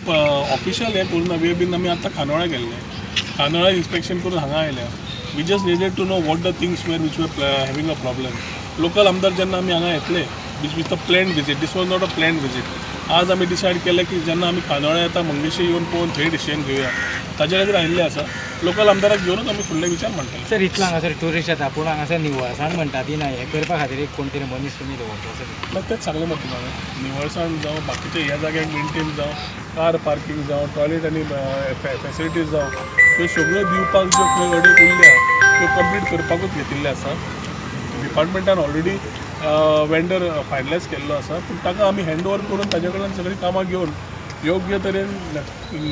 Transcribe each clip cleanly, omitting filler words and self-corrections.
Official हें करूं ना. वे बीन आमी आतां खांडोळा गेल्ले, खांडोळा इन्स्पेक्शन करून हांगा आयल्या. We just needed to know what the things were which were having a problem. Local आमदार जेन्ना आमी हांगा येतले, which with a plan visit. This was not a plan visit. आज आमी डिसायड केलें की जेन्ना आमी खांडोळा येता, मंगेशी येवन पळोवन थंय डिसिजन घेवया. ताजे खातीर आयिल्ले आसा. लोकल आमदाराक घेवनूच आमी फुडले विचार मांडटले. सर, इतलो हांगासर ट्युरिस्ट येता, पूण हांगासर निवळसाण म्हणटा ती ना. हें करपा खातीर एक कोण तरी मनीस तुमी दवरचो असो. ना, तेंच सांगलें मरे तुका हांवें. निवळसाण जावं, बाकीचे ह्या जाग्याक मेंटेन जावं, कार पार्कींग जावं, टॉयलेट आनी फेसिलिटीज जावं, त्यो सगळ्यो दिवपाक ज्यो खंय अडेक उरल्या त्यो कंप्लीट करपाकूच घेतिल्ले आसा. डिपार्टमेंटान ऑलरेडी वेंडर फायनलायज केल्लो आसा, पूण ताका आमी हँड ओवर करून ताजे कडल्यान सगळीं कामां घेवन योग्य तरेन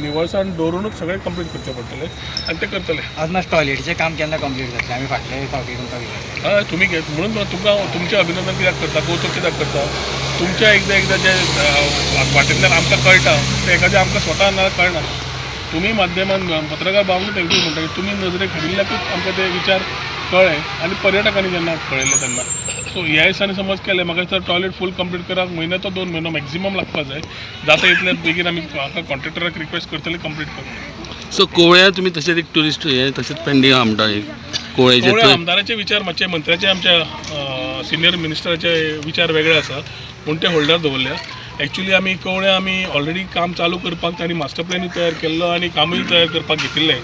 निवळसाण दवरुनूच सगळें कंप्लीट करचें पडटलें आनी तें करतले. आज मात टॉयलेटीचें काम केन्ना कंप्लीट जातलें? आमी फाटले फावटी तुमकां विचारलें. हय, तुमी घेत म्हणून तुमकां तुमचें अभिनंदन कित्याक करता, कौतुक कित्याक करता, तुमच्या एकदां एकदां जे वाटेंतल्यान आमकां कळटा तें एखादें आमकां स्वता ना कळना. तुमी माध्यमान, पत्रकार बाबू, thank you म्हणटा की तुमी नजरेक हाडिल्ल्याकूच आमकां ते विचार कळ्ळे आनी पर्यटकांनी जेन्ना कळयलें तेन्ना. सो ह्या दिसांनी समज केलें, म्हाका दिसता टॉयलेट फूल कंप्लीट करपाक म्हयन्याचो तो 2 म्हयनो मॅक्झिमम लागपा जाय. जाता इतले बेगीन आमी म्हाका कॉन्ट्रॅक्टराक रिक्वेस्ट करतले कंप्लीट करूंक. सो कोवळ्या तुमी तशेंच एक ट्युरिस्ट हे तशेंच पेंडींग आहा म्हणटा एक कोवळ्याचे कोवळ्या थंय. आमदाराचे विचार मातशे, मंत्र्याचे, आमच्या सिनियर मिनिस्टराचे विचार वेगळे आसा म्हूण ते होल्डार दवरल्या. एक्चुली आमी कवळ्या आमी ऑलरेडी काम चालू करपाक तांणी मास्टर प्लॅनूय तयार केल्लो आनी कामूय तयार करपाक घेतिल्लें.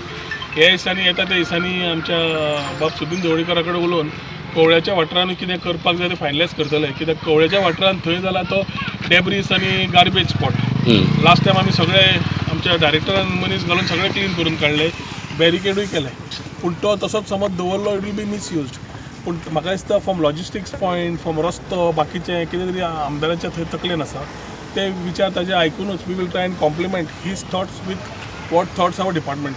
हे दिसांनी, येता त्या दिसांनी आमच्या बाब सुदीन ढवळीकरा कडेन उलोवन कवळ्याच्या वाठारान कितें करपाक जाय तें फायनलायज करतले, कित्याक कवळ्याच्या वाठारान थंय जाला तो डेब्रीस आनी गार्बेज स्पॉट. लास्ट टायम आमी सगळे आमच्या डायरेक्टरान मनीस घालून सगळे क्लीन करून काडले, बॅरिकेडूय केले, पूण तो तसोच समज दवरलो, it will be misused. पूण म्हाका दिसता फ्रॉम लॉजिस्टिक्स पॉयंट, फ्रॉम रस्तो, बाकीचें कितें तरी आमदाराच्या थंय तकलेन आसा ते विचार ताजे आयकुनूच we will try and complement his thoughts with what thoughts our department.